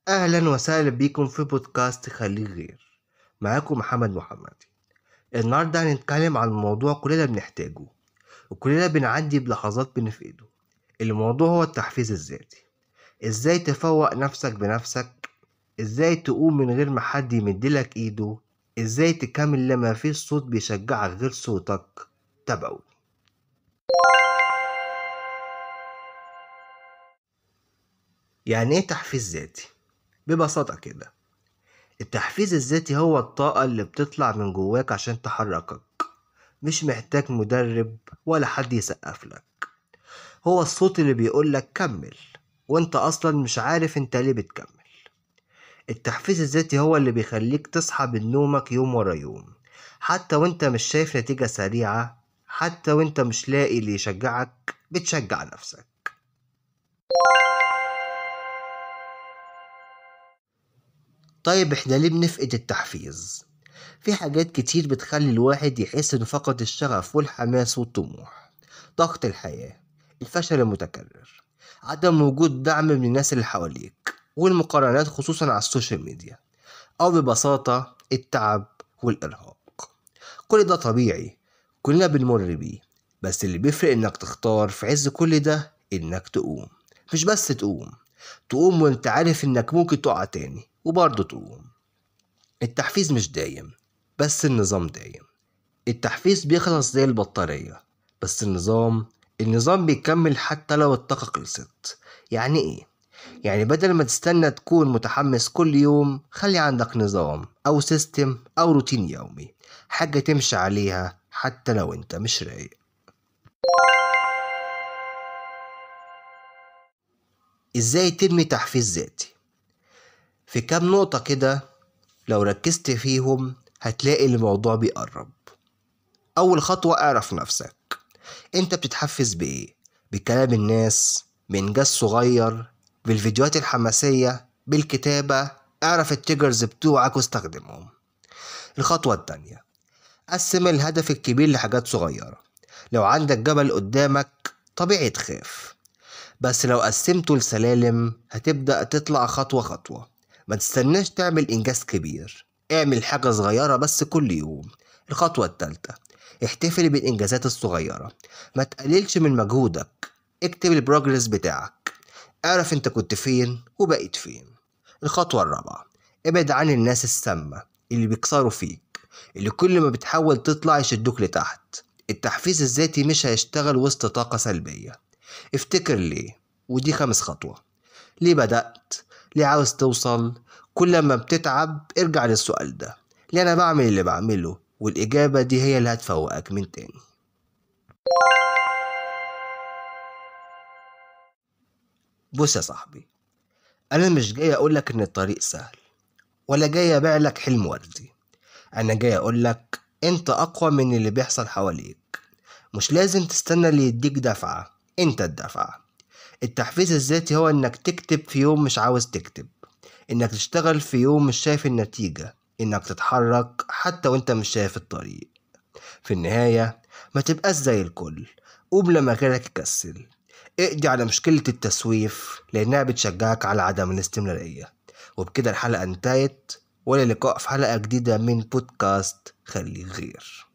أهلا وسهلا بيكم في بودكاست خليك غير. معاكم محمد محمدي. النهاردة هنتكلم عن موضوع كلنا بنحتاجه وكلنا بنعدي بلحظات بنفقده. الموضوع هو التحفيز الذاتي. ازاي تفوق نفسك بنفسك، ازاي تقوم من غير ما حد يمدلك ايده، ازاي تكمل لما فيش صوت بيشجعك غير صوتك. تابعوني. يعني ايه تحفيز ذاتي؟ ببساطة كده، التحفيز الذاتي هو الطاقة اللي بتطلع من جواك عشان تحركك. مش محتاج مدرب ولا حد يسقف لك. هو الصوت اللي بيقولك كمل وانت اصلا مش عارف انت ليه بتكمل. التحفيز الذاتي هو اللي بيخليك تصحى من نومك يوم ورا يوم، حتى وانت مش شايف نتيجة سريعة، حتى وانت مش لاقي اللي يشجعك، بتشجع نفسك. طيب احنا ليه بنفقد التحفيز؟ في حاجات كتير بتخلي الواحد يحس انه فقد الشغف والحماس والطموح. ضغط الحياة، الفشل المتكرر، عدم وجود دعم من الناس اللي حواليك، والمقارنات خصوصا على ال social media، او ببساطة التعب والارهاق. كل ده طبيعي، كلنا بنمر بيه، بس اللي بيفرق انك تختار في عز كل ده انك تقوم. مش بس تقوم، تقوم وانت عارف انك ممكن تقع تاني وبرضه تقوم. التحفيز مش دايم، بس النظام دايم. التحفيز بيخلص زي البطارية، بس النظام بيكمل حتى لو الطاقة خلصت. يعني ايه؟ يعني بدل ما تستنى تكون متحمس كل يوم، خلي عندك نظام او system او روتين يومي، حاجة تمشي عليها حتى لو انت مش رايق. ازاي تبني تحفيز ذاتي؟ في كام نقطة كده لو ركزت فيهم هتلاقي الموضوع بيقرب. أول خطوة، اعرف نفسك. انت بتتحفز بإيه؟ بكلام الناس، بإنجاز صغير، بالفيديوهات الحماسية، بالكتابة. اعرف ال triggers بتوعك واستخدمهم. الخطوة التانية، قسم الهدف الكبير لحاجات صغيرة. لو عندك جبل قدامك طبيعي تخاف، بس لو قسمته لسلالم هتبدأ تطلع خطوة خطوة. ما تستناش تعمل إنجاز كبير، اعمل حاجة صغيرة بس كل يوم. الخطوة الثالثة، احتفل بالإنجازات الصغيرة. ما تقللش من مجهودك، اكتب ال progress بتاعك، اعرف انت كنت فين وبقيت فين. الخطوة الرابعة، ابعد عن الناس السامة اللي بيكسروا فيك، اللي كل ما بتحاول تطلع يشدوك لتحت. التحفيز الذاتي مش هيشتغل وسط طاقة سلبية. افتكر ليه، ودي 5 خطوة. ليه بدأت؟ ليه عاوز توصل؟ كل ما بتتعب ارجع للسؤال ده، ليه انا بعمل اللي بعمله؟ والإجابة دي هي اللي هتفوقك من تاني. بص يا صاحبي، انا مش جاي اقولك ان الطريق سهل، ولا جاي ابيع لك حلم وردي. انا جاي اقولك انت اقوى من اللي بيحصل حواليك. مش لازم تستنى اللي يديك دفعة، انت الدفعة. التحفيز الذاتي هو انك تكتب في يوم مش عاوز تكتب، انك تشتغل في يوم مش شايف النتيجة، انك تتحرك حتى وانت مش شايف الطريق. في النهاية ما تبقاش زي الكل، قوم لما غيرك يكسل. اقضي على مشكلة التسويف لانها بتشجعك على عدم الاستمرارية. وبكده الحلقة انتهت، ولا لقاء في حلقة جديدة من بودكاست خليك غير.